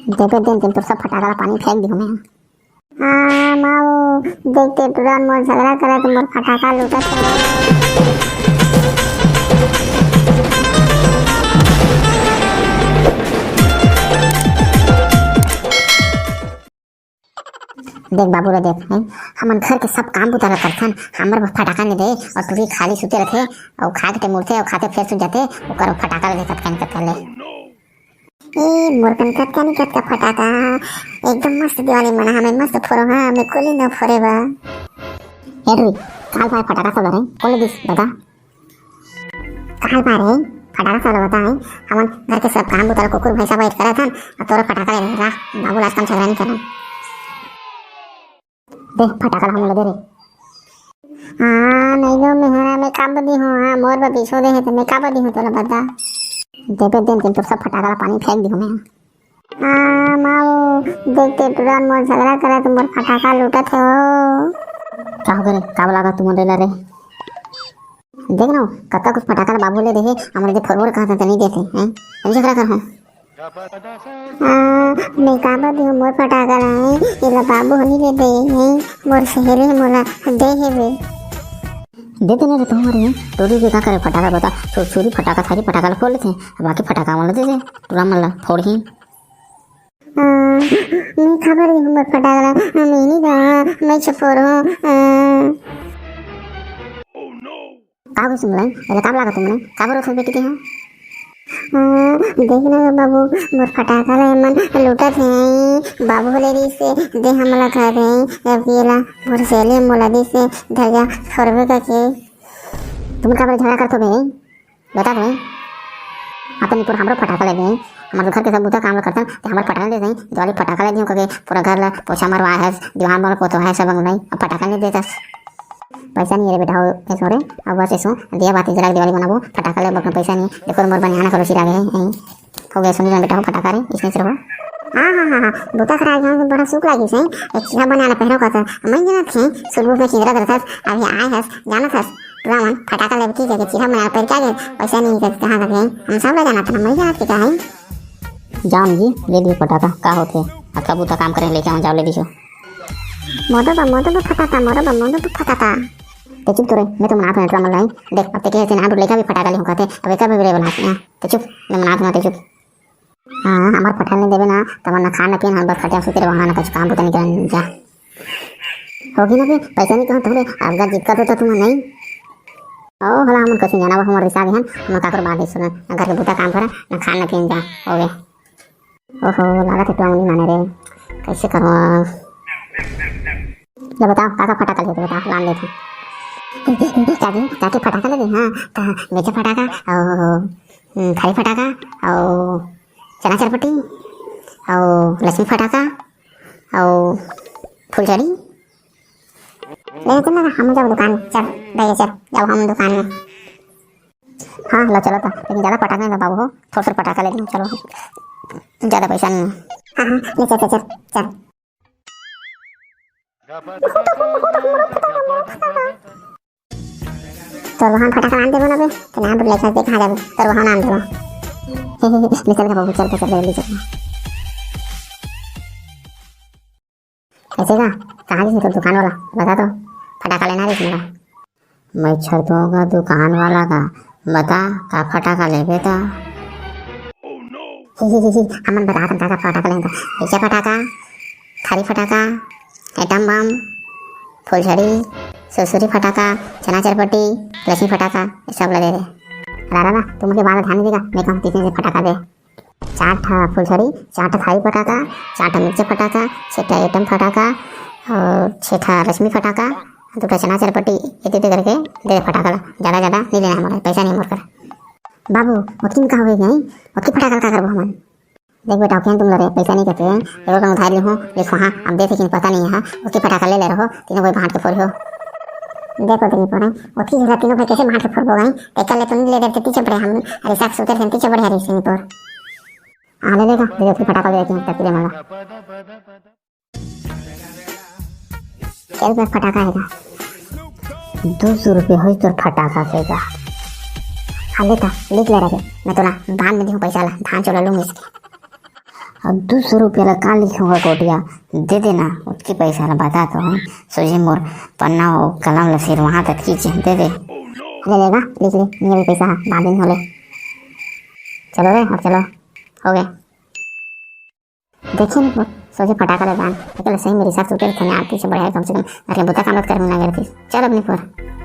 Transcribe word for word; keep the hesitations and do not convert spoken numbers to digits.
देबे दिन दिन तोर सब फटाका ला पानी फेंक दिहूं मैं। हाँ माऊ, देख ते टुरा मोर झगड़ा करत, मोर फटाका लूटत हे। देख बाबू रे देख, हैं? हमन घर के सब काम बुता ला करथन, हमर फटाका नहीं दे, और टुरी खाली सुते रथे, और खा के मुड़थे, और खाते फेर सुत जाते, ओकर फटाका ला देखत कन कत ले। ए, मोर कन कतका नहीं कतका फटाका, एकदम मस्त दिवाली मना, हमें मस्त फोरो, हाँ, हमें कोली न फोरे बा। ए टुरी, काल भाई फटाका सब धरे, कोले दिस, बता। काल भाई रे, फटाका सब बता है, हमन घर के सब काम बुता ला कुकुर भैंसा बैठ करत हन, और तोरा फटाका ले रहा, बाबू लाज काम झगड़ा नहीं करन। दे, फटाका ला हमन ला दे रे। हाँ, नहीं दो मेहरा, मैं काबर दिहूं, हाँ, मोर बर बिछो दे हे, तो मैं काबर दिहूं तोला बता। देबे दिन दिन तोर सब फटाका ला पानी फेंक दिहूं मैं। हाँ, माऊ, देख ते टुरा मोर झगड़ा करत, मोर फटाका लूटत हे वो। का हो गे रे? काबर लागा तुमन रे ला रे? देख ना, कतका कुछ फटाका ला बाबू ले दे हे, हमर दे फोरवर कहत त नहीं देते, हैं? हम झगड़ा कर हूं। हाँ, मैं काबर दिहूं मोर फटाका ला, हैं? एला बाबू ह नहीं ले दे, हैं? मोर सहेली मोला दे हे बे। दे देने रे तुमन रे, टुरी के का करे फटाका बता, छुरछुरी फटाका, थारी फटाका ला फोड़ लेथे, बाकी फटाका मन ला दे दे, टुरा मन ला फोड़ही। हाँ, मैं काबर दिहूं मोर फटाका ला, मैं नहीं गा, मैं छपोर हूं, हाँ। का हो सुमलाई, एला काबर लागा तुमने? काबर रोथस बेटी के हो? हाँ, देख ना गा बाबू, मोर फटाका ला एमन लूटत हे, बाबू ले रहिस हे, दे हमला कहे हे, अब एला मोर सहेली मोला दिस हे, धर जा, फोरबे करके। तुमन काबर झगड़ा करथो बे? बता तो। अपन पूरा हमरो फटाका ले दे, हमर घर के सब बुता काम ला करथन, ते हमर फटाका ले दे, दिवाली फटाका ले दियो करके पूरा घर ला पोछा मरवाए हस, दीवार मन पोतवाए हस, सब अंगनई, अब फटाका नहीं देतस। पैसा नहीं है रे बेटा, हो, ऐसो रे, अब बस ऐसो, दिया बाती जला के दिवाली मनाबो, फटाका ले, अब पैसा नहीं है, देखो मोर बनियाना करो सिरा गए, हैं। हो गया, सुन बेटा, हो फटाका रे, इसने से रहो। हाँ, हाँ, हाँ, हाँ, बुता करा गया, बड़ा सुख लागिस हे, एक चीरा बनियाना पहनो का था, मैं जानत हे, सुरबू में चिंदरा करत हस, अभी आए हस, जानत हस, टुरा मन फटाका लेबे की करके चीरा बनियाना पहन के आ गे, पैसा नहीं है, कहाँ का गए, हम सब ला जानत हन, मैं जानत के का है। जान जी, ले दिए फटाका, का होथे? अतका बुता काम करे लेके आवन जाओ ले दिसो। मोदो बा, मोदो बा फटाका, मोदो बा, मोदो बा फटाका। ते चुप तो रे, मैं तो मनात हूँ एटरा मन लाई। देख, अब ते के से ना लेखा भी फटाका ले होका थे, अब एकर भी रे बनात ना। ते चुप, मैं मनात हूँ, ते चुप। हाँ, हमार फटाका नहीं देबे ना, तब ना खाना पीना, बस खटिया सुते रहो, ना कुछ काम बुता नहीं करन जा। होगी ना बे, पैसा नहीं कहूँ तुमरे, अब गा जितका तो, तो तुम नहीं। ओ, हला हमन कछु जाना बा, हमर रिसा गहन, हम काकर बात नहीं सुनन, ना घर के बुता काम करा, ना खाना पीन जा, हो गए। ओहो, लागत है टुआ नहीं माने रे, कैसे करूँ? ले बताओ, काका फटाका लेते बताओ, लान लेते। काकी, काकी फटाका लेते, हाँ, तो मिर्चा फटाका, ओ, हम्म, थाली फटाका, ओ, चना चरपटी, ओ, लक्ष्मी फटाका, ओ, फुलझड़ी। ले चल ना, हम जाओ दुकान, चल, भैया चल, जाओ हम दुकान में। हाँ, लो चलो तो, लेकिन ज्यादा पटाखा नहीं दबाओ हो, थोड़ा सा पटाखा ले लो, चलो, ज्यादा पैसा नहीं है। हाँ, हाँ, ले चल, चल, चल, चल। तोर वहाँ फटाका आन देबो ना बे, तो ना बुढ़ लइका देख कहाँ जाबे, तोर वहाँ ना आन देबो। ले चल का बाबू, चल, चल, चल, जल्दी चल। कैसे का? कहाँ ले तो दुकान वाला? बता तो, फटाका लेना रे मेरा। मैं छर दूंगा दुकान वाला का, बता का फटाका लेबे ता? ही, ही, ही, ही, हमन बता तन का, का फटाका लेना। कैसे फटाका? थारी फटाका, एटम बम, फुलझड़ी, सुरसुरी फटाका, चना चरपटी, लक्ष्मी फटाका, ये सब लगे रे। रारा ना, तुम के बात ध्यान देगा, मैं कहूँ कितने से फटाका दे। चार ठा फुलझड़ी, चार ठा थारी फटाका, चार ठा मिर्चा फटाका, छह ठा एटम फटाका और छह ठा रश्मि फटाका, दो ठा चना चरपटी, ये दे करके दे फटाका ला। ज्यादा ज्यादा नहीं लेना हमारा, पैसा नहीं मोर कर। बाबू, ओतकी में का होगे नहीं? ओतकी फटाका का करबो हमन? देख बेटा, ओके तुम लरे पैसा नहीं कहते हैं, एगो कम उधार ले हो, देखो हाँ, अब देते कि पता नहीं है, ओतकी फटाका ले ले रहो, तीनों भाई बांट के फोड़ हो। देखो तेरी पर, ओतकी जगह तीनों भाई कैसे बांट के फोड़बो गई? एक ले तो नहीं ले देते, तीचे पड़े हम, अरे साथ सोते थे, तीचे पड़े हरी सिंह पर। आ ले लेगा, दे दे, फटाका ले रखी है, तब ले मारा। क्या रुपया फटाका है का? दो सौ रुपये हो तोर फटाका के का? हाँ लेता, लिख ले रखे, मैं तोला बाद में दूँ पैसा ला, धान चोला लूँगी इसके। अब दू सौ रुपया ला का लिखूंगा गोटिया, दे देना। ओतकी पैसा ला बता तो है, सोझे मोर पन्ना अउ कलम ला सिरवाहत अतकी चे, दे दे। ले लेगा, लिख ले, नहीं अभी पैसा, बाद में हो ले। चलो रे, अब चलो, हो गए। देखिन, सोझे फटाका ला जान, एकला सही में रिसर्च उतर थे, आरती से बढ़िया कम से कम, अरे बुता काम करने लगे रहती। चल अपनी फोर।